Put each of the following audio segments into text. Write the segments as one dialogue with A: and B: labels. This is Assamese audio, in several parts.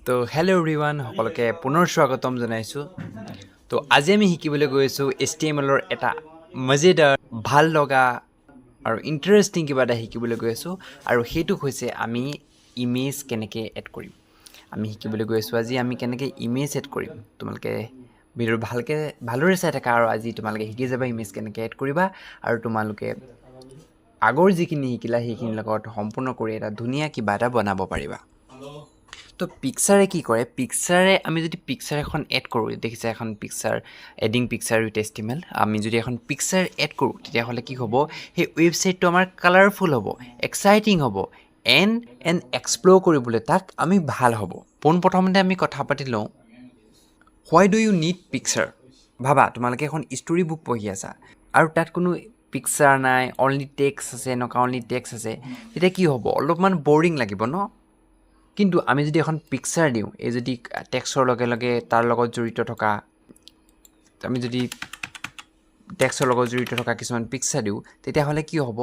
A: তো হেল্ল' এভৰিৱান, সকলোকে পুনৰ স্বাগতম জনাইছোঁ। তো আজি আমি শিকিবলৈ গৈ আছোঁ এইচটিএমএলৰ এটা মজেদাৰ, ভাল লগা আৰু ইণ্টাৰেষ্টিং কিবা এটা শিকিবলৈ গৈ আছোঁ আৰু সেইটো হৈছে আমি ইমেজ কেনেকৈ এড কৰিম। আমি শিকিবলৈ গৈ আছোঁ আজি আমি কেনেকৈ ইমেজ এড কৰিম। তোমালোকে ভিডিঅ'টো ভালকৈ ভালদৰে চাই থাকা আৰু আজি তোমালোকে শিকি যাবা ইমেজ কেনেকৈ এড কৰিবা আৰু তোমালোকে আগৰ যিখিনি শিকিলা, সেইখিনিৰ লগত সম্পূৰ্ণ কৰি এটা ধুনীয়া কিবা এটা বনাব পাৰিবা। তো পিকচাৰে কি কৰে? পিকচাৰে আমি যদি পিকচাৰ এখন এড কৰোঁ, দেখিছে এখন picture, adding picture with HTML। আমি যদি এখন পিকচাৰ এড কৰোঁ, তেতিয়াহ'লে কি হ'ব? সেই ৱেবছাইটটো আমাৰ কালাৰফুল হ'ব, এক্সাইটিং হ'ব এণ্ড এণ্ড এক্সপ্ল'ৰ কৰিবলৈ তাক আমি ভাল হ'ব। পোনপ্ৰথমতে আমি কথা পাতি লওঁ, why do you need picture? ভাবা, তোমালোকে এখন ষ্টৰী বুক পঢ়ি আছা আৰু তাত কোনো পিকচাৰ নাই, অনলি টেক্সট আছে, এনেকুৱা অনলি টেক্সট আছে, তেতিয়া কি হ'ব? অলপমান বৰিং লাগিব ন? কিন্তু আমি যদি এখন পিকচাৰ দিওঁ, এই যদি টেক্সটৰ লগে লগে তাৰ লগত জড়িত থকা, আমি যদি টেক্সটৰ লগত জড়িত থকা কিছুমান পিকচাৰ দিওঁ, তেতিয়াহ'লে কি হ'ব?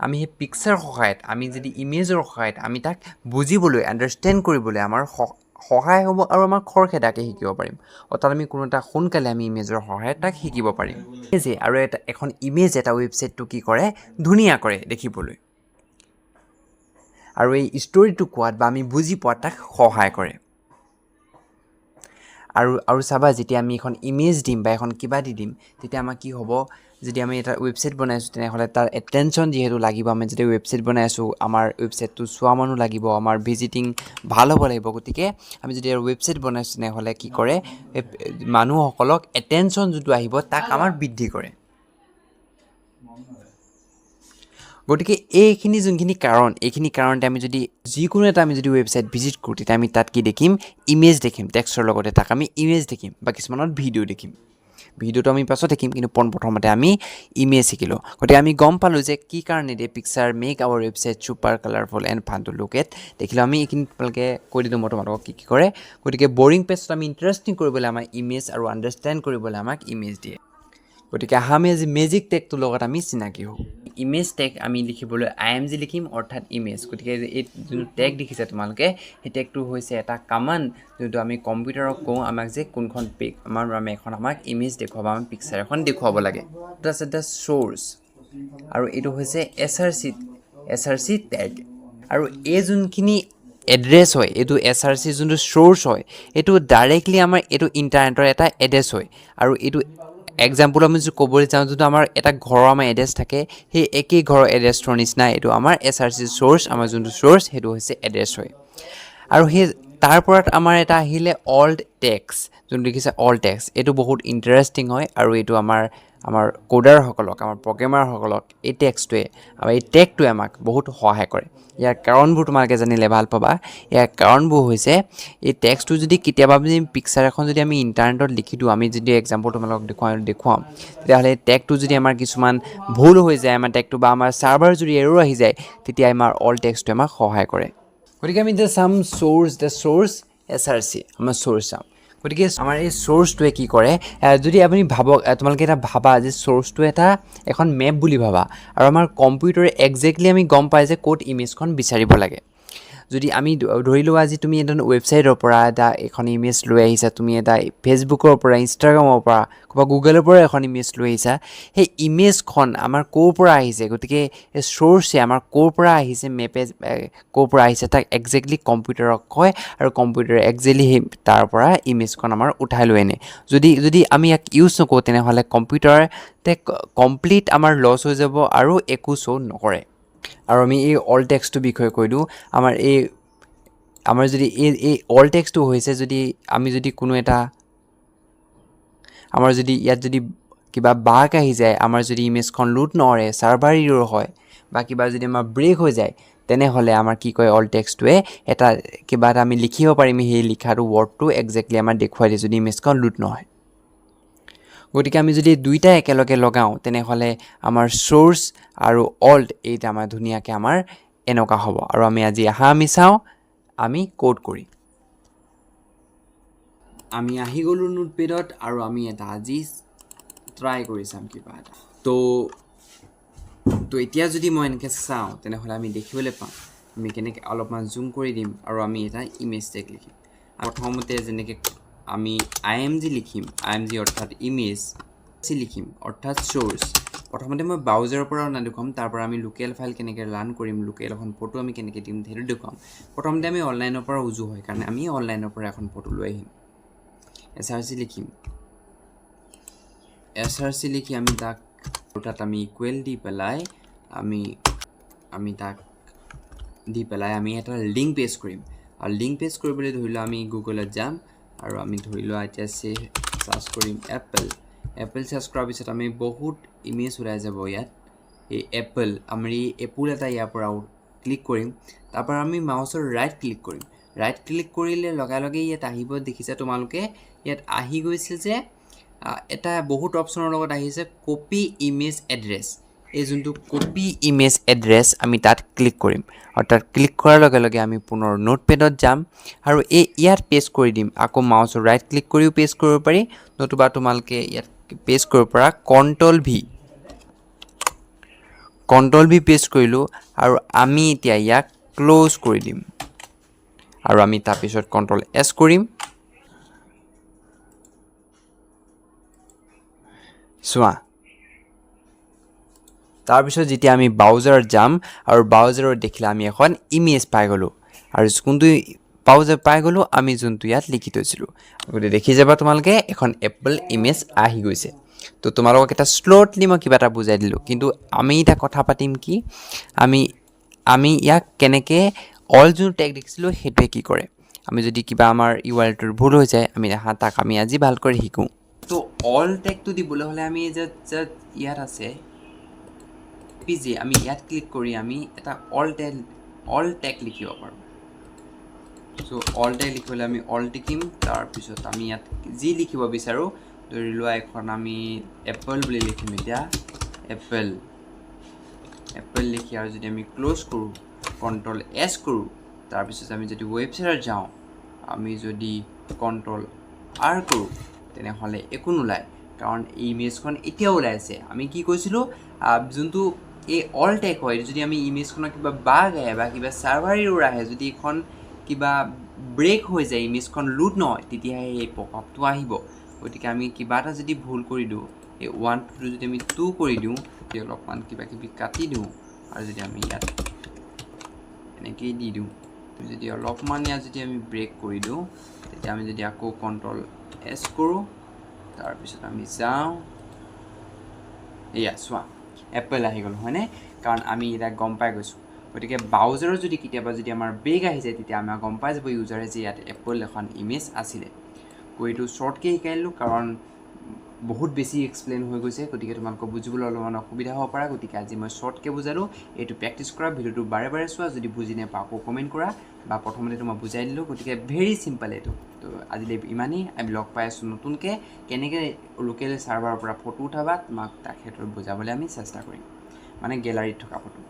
A: আমি সেই পিকচাৰৰ সহায়ত, আমি যদি ইমেজৰ সহায়ত আমি তাক বুজিবলৈ, আণ্ডাৰষ্টেণ্ড কৰিবলৈ আমাৰ সহায় হ'ব আৰু আমাৰ খৰখেদাকৈ শিকিব পাৰিম। অৰ্থাৎ আমি কোনো এটা সোনকালে আমি ইমেজৰ সহায়ত তাক শিকিব পাৰিম। যে আৰু এটা এখন ইমেজ এটা ৱেবছাইটটো কি কৰে? ধুনীয়া কৰে দেখিবলৈ আৰু এই ষ্টৰিটো কোৱাত বা আমি বুজি পোৱাত তাক সহায় কৰে। আৰু চাবা, যেতিয়া আমি এখন ইমেজ দিম বা এখন কিবা দি দিম, তেতিয়া আমাৰ কি হ'ব? যদি আমি এটা ৱেবছাইট বনাইছোঁ, তেনেহ'লে তাৰ এটেনশ্যন যিহেতু লাগিব। আমি যেতিয়া ৱেবছাইট বনাই আছোঁ, আমাৰ ৱেবছাইটটো চোৱা মানুহ লাগিব, আমাৰ ভিজিটিং ভাল হ'ব লাগিব। গতিকে আমি যদি ৱেবছাইট বনাইছোঁ, তেনেহ'লে কি কৰে? এই মানুহসকলক এটেনশ্যন যোনটো আহিব, তাক আমাৰ বৃদ্ধি কৰে। গতিকে এইখিনি যোনখিনি কাৰণ, এইখিনি কাৰণতে আমি যদি যিকোনো এটা আমি যদি ৱেবছাইট ভিজিট কৰোঁ, তেতিয়া আমি তাত কি দেখিম? ইমেজ দেখিম। টেক্সটৰ লগতে তাক আমি ইমেজ দেখিম বা কিছুমানত ভিডিঅ' দেখিম। ভিডিঅ'টো আমি পাছত দেখিম, কিন্তু পোনপ্ৰথমতে আমি ইমেজ শিকিলোঁ। গতিকে আমি গম পালোঁ যে কি কাৰণে দিয়ে picture make our website super colourful and fun to look at। দেখিলোঁ আমি এইখিনি, তোমালোকে কৈ দিলোঁ মই তোমালোকক কি কি কৰে। গতিকে বৰিং পেজত আমি ইণ্টাৰেষ্টিং কৰিবলৈ আমাৰ ইমেজ আৰু আণ্ডাৰষ্টেণ্ড কৰিবলৈ আমাক ইমেজ দিয়ে। গতিকে আহা, আমি আজি মেজিক টেগটোৰ লগত আমি চিনাকি হওঁ। ইমেজ টেগ আমি লিখিবলৈ আইএমজি লিখিম, অৰ্থাৎ ইমেজ। গতিকে এই যোনটো টেগ দেখিছে তোমালোকে, সেই টেগটো হৈছে এটা কামাণ্ড, যোনটো আমি কম্পিউটাৰক কওঁ আমাক যে কোনখন পিক আমাৰ আমি এখন আমাক ইমেজ দেখুৱাব, আমাক পিকচাৰ এখন দেখুৱাব লাগে। তাৰপিছত the চ'ৰ্চ আৰু এইটো হৈছে এছআৰচি টেগ। আৰু এই যোনখিনি এড্ৰেছ হয়, এইটো এছআৰচি যোনটো চ'ৰ্চ হয়, এইটো ডাইৰেক্টলি আমাৰ এইটো ইণ্টাৰনেটৰ এটা এড্ৰেছ হয়। আৰু এইটো এক্সাম্পল আমি যদি ক'বলৈ যাওঁ, যোনটো আমাৰ এটা ঘৰৰ আমাৰ এড্ৰেছ থাকে, সেই একেই ঘৰৰ এড্ৰেছটোৰ নিচিনা এইটো আমাৰ এছআৰচি চ'ৰ্চ, আমাৰ যোনটো চ'ৰ্চ, সেইটো হৈছে এড্ৰেছ হয়। আৰু সেই তাৰ পৰা আমাৰ এটা আহিলে অল্ট টেক্সট, যোনটো দেখিছে অল্ট টেক্সট, এইটো বহুত ইণ্টাৰেষ্টিং হয়। আৰু এইটো আমাৰ কোডাৰসকলক, আমাৰ প্ৰগ্ৰেমাৰসকলক এই টেক্সটোৱে, আমাৰ এই টেগটোৱে আমাক বহুত সহায় কৰে। ইয়াৰ কাৰণবোৰ তোমালোকে জানিলে ভাল পাবা। ইয়াৰ কাৰণবোৰ হৈছে, এই টেক্সটো যদি কেতিয়াবা আমি পিকচাৰ এখন যদি আমি ইণ্টাৰনেটত লিখি দিওঁ, আমি যদি এক্সাম্পল তোমালোকক দেখুৱাম, তেতিয়াহ'লে এই টেগটো যদি আমাৰ কিছুমান ভুল হৈ যায়, আমাৰ টেগটো বা আমাৰ ছাৰ্ভাৰ যদি এৰৰ আহি যায়, তেতিয়া আমাৰ অল্ট টেক্সটোৱে আমাক সহায় কৰে। গতিকে আমি এতিয়া চাম চ'ৰ্চ, the source এছআৰচি, আমাৰ চ'ৰ্চ চাম। গতিকে আমাৰ এই চ'ৰ্চটোৱে কি কৰে? যদি আপুনি ভাবক, তোমালোকে এটা ভাবা যে চ'ৰ্চটো এটা এখন মেপ বুলি ভাবা আৰু আমাৰ কম্পিউটাৰে একজেক্টলি আমি গম পাই যে ক'ত ইমেজখন বিচাৰিব লাগে। যদি আমি ধৰি লোৱা, আজি তুমি এটা ৱেবছাইটৰ পৰা এটা এখন ইমেজ লৈ আহিছা, তুমি এটা ফেচবুকৰ পৰা, ইনষ্টাগ্ৰামৰ পৰা, ক'ৰবাত গুগলৰ পৰা এখন ইমেজ লৈ আহিছা, সেই ইমেজখন আমাৰ ক'ৰ পৰা আহিছে? গতিকে এই চ'ৰ্চে আমাৰ ক'ৰ পৰা আহিছে, মেপে ক'ৰ পৰা আহিছে, তাক একজেক্টলি কম্পিউটাৰক কয় আৰু কম্পিউটাৰে একজেক্টলি সেই তাৰ পৰা ইমেজখন আমাৰ উঠাই লৈ আনে। যদি আমি ইয়াক ইউজ নকৰোঁ, তেনেহ'লে কম্পিউটাৰতে কমপ্লিট আমাৰ লছ হৈ যাব আৰু একো শ্ব' নকৰে। আৰু আমি এই অল্ট টেক্সটোৰ বিষয়ে কৈ দিওঁ। আমাৰ যদি এই অল্ট টেক্সটো হৈছে, যদি আমি যদি কোনো এটা আমাৰ যদি ইয়াত যদি কিবা বাগ আহি যায়, আমাৰ যদি ইমেজখন লোড নকৰে, ছাৰ্ভাৰ ইৰৰ হয় বা কিবা যদি আমাৰ ব্ৰেক হৈ যায়, তেনেহ'লে আমাৰ কি কয়, অল্ট টেক্সটোৱে এটা কিবা এটা আমি লিখিব পাৰিম, সেই লিখাটো ৱৰ্ডটো একজেক্টলি আমাৰ দেখুৱাই দিয়ে যদি ইমেজখন লোড নহয়। গতিকে আমি যদি দুইটা একেলগে লগাওঁ, তেনেহ'লে আমাৰ চ'ৰ্চ আৰু অল্ট এইটা আমাৰ ধুনীয়াকৈ আমাৰ এনেকুৱা হ'ব। আৰু আমি আজি আহা আমি চাওঁ আমি ক'ড কৰি। আমি আহি গ'লোঁ নোটপেডত আৰু আমি এটা আজি ট্ৰাই কৰি চাম কিবা এটা। তো এতিয়া যদি মই এনেকৈ চাওঁ, তেনেহ'লে আমি দেখিবলৈ পাম, আমি কেনেকৈ অলপমান জুম কৰি দিম আৰু আমি এটা ইমেজ টেগ লিখিম। প্ৰথমতে যেনেকৈ আমি I M G লিখিম, I M G অৰ্থাৎ ইমেজ চি লিখিম অৰ্থাৎ চ'ৰ্চ। প্ৰথমতে মই ব্ৰাউজাৰৰ পৰা নেদেখুৱাম, তাৰ পৰা আমি লোকেল ফাইল কেনেকৈ ৰান কৰিম, লোকেল এখন ফটো আমি কেনেকৈ দিম সেইটো দেখুৱাম। প্ৰথমতে আমি অনলাইনৰ পৰা উজু হয় কাৰণে আমি অনলাইনৰ পৰা এখন ফটো লৈ আহিম। এছ আৰ চি লিখিম, এছ আৰ চি লিখি আমি তাক তাত আমি ইকুৱেল দি পেলাই আমি আমি তাক দি পেলাই আমি এটা লিংক পেষ্ট কৰিম। আৰু লিংক পেষ্ট কৰিবলৈ ধৰি লোৱা আমি গুগলত যাম আৰু আমি ধৰি লোৱা এতিয়া চাৰ্চ কৰিম এপল। এপল চাৰ্চ কৰাৰ পিছত আমি বহুত ইমেজ ওলাই যাব ইয়াত। এই এপল আমি এপল এটা ইয়াৰ পৰা ক্লিক কৰিম, তাৰপৰা আমি মাউচৰ ৰাইট ক্লিক কৰিম। ৰাইট ক্লিক কৰিলে লগে লগে ইয়াত আহিব, দেখিছা তোমালোকে ইয়াত আহি গৈছে যে এটা বহুত অপশ্যনৰ লগত আহিছে কপি ইমেজ এড্ৰেছ। এই যোনটো কপি ইমেজ এড্ৰেছ আমি তাত ক্লিক কৰিম আৰু তাত ক্লিক কৰাৰ লগে লগে আমি পুনৰ নোটপেডত যাম আৰু এই ইয়াত পেষ্ট কৰি দিম। আকৌ মাউচৰ ৰাইট ক্লিক কৰিও পেষ্ট কৰিব পাৰি, নতুবা তোমালোকে ইয়াত পেষ্ট কৰিব পৰা কণ্ট্ৰল ভি পেষ্ট কৰিলোঁ আৰু আমি এতিয়া ইয়াক ক্ল'জ কৰি দিম আৰু আমি তাৰপিছত কণ্ট্ৰল এছ কৰিম। চোৱা, তাৰপিছত যেতিয়া আমি ব্ৰাউজাৰত যাম আৰু ব্ৰাউজাৰত দেখিলে আমি এখন ইমেজ পাই গ'লোঁ আৰু কোনটো ব্ৰাউজাৰ পাই গ'লোঁ আমি যোনটো ইয়াত লিখি থৈছিলোঁ। গতিকে দেখি যাবা তোমালোকে এখন এপল ইমেজ আহি গৈছে। তো তোমালোকক এটা শ্ল'টলি মই কিবা এটা বুজাই দিলোঁ, কিন্তু আমি এতিয়া কথা পাতিম কি আমি আমি ইয়াক কেনেকৈ অল যোনটো টেগ দেখিছিলোঁ সেইটোৱে কি কৰে। আমি যদি কিবা আমাৰ ইউ আৰ এলটোৰ ভুল হৈ যায় আমি তাক আমি আজি ভালকৈ শিকোঁ। তো অল টেগটো দিবলৈ হ'লে আমি যে ইয়াত আছে পি জি, আমি ইয়াত ক্লিক কৰি আমি এটা অল টেগ লিখিব পাৰোঁ। চ' অল টেগ লিখিবলৈ আমি অল টিকিম, তাৰপিছত আমি ইয়াত যি লিখিব বিচাৰোঁ, ধৰি লোৱা এখন আমি এপল বুলি লিখিম। এতিয়া এপল এপল লিখি আৰু যদি আমি ক্ল'জ কৰোঁ, কণ্ট্ৰল এছ কৰোঁ, তাৰপিছত আমি যদি ৱেবছাইটত যাওঁ, আমি যদি কণ্ট্ৰল আৰ কৰোঁ, তেনেহ'লে একো নোলায়, কাৰণ এই ইমেজখন এতিয়াও ওলাই আছে। আমি কি কৈছিলোঁ, যোনটো এই অল টেগ হয়, যদি আমি ইমেজখনৰ কিবা বাগ আহে বা কিবা চাৰ্ভাৰ এৰৰ আহে, যদি এইখন কিবা ব্ৰেক হৈ যায়, ইমেজখন লোড নহয়, তেতিয়াহে এই পপ আপটো আহিব। গতিকে আমি কিবা এটা যদি ভুল কৰি দিওঁ, এই 1 2 যদি আমি 2 কৰি দিওঁ, তেতিয়া অলপমান কিবা কিবি কাটি দিওঁ আৰু যদি আমি ইয়াত এনেকেই দি দিওঁ, যদি অলপমান ইয়াত যদি আমি ব্ৰেক কৰি দিওঁ, তেতিয়া আমি যদি আকৌ কণ্ট্ৰল এছ কৰোঁ, তাৰপিছত আমি যাওঁ, এয়া চোৱা এপল আহি গ'ল, হয়নে? কাৰণ আমি এতিয়া গম পাই গৈছোঁ। গতিকে ব্ৰাউজাৰত যদি কেতিয়াবা যদি আমাৰ ব্ৰেক আহি যায়, তেতিয়া আমাৰ গম পাই যাব ইউজাৰে যে ইয়াত এপল এখন ইমেজ আছিলে। এইটো শ্বৰ্টকৈ শিকাই দিলোঁ, কাৰণ বহুত বেছি এক্সপ্লেইন হৈ গৈছে, গতিকে তোমালোকৰ বুজিবলৈ অলপমান অসুবিধা হ'ব পাৰে। গতিকে আজি মই শ্বৰ্টকৈ বুজালোঁ। এইটো প্ৰেক্টিছ কৰা, ভিডিঅ'টো বাৰে বাৰে চোৱা, যদি বুজি নাপা আকৌ কমেণ্ট কৰা, বা প্ৰথমতে মই বুজাই দিলোঁ। গতিকে ভেৰি চিম্পল এইটো। তো আজিলৈ ইমানেই, আমি লগ পাই আছোঁ নতুনকৈ কেনেকৈ লোকেল ছাৰ্ভাৰৰ পৰা ফটো উঠাবা, তোমাক তাৰ ক্ষেত্ৰত বুজাবলৈ আমি চেষ্টা কৰিম, মানে গেলাৰীত থকা ফটো।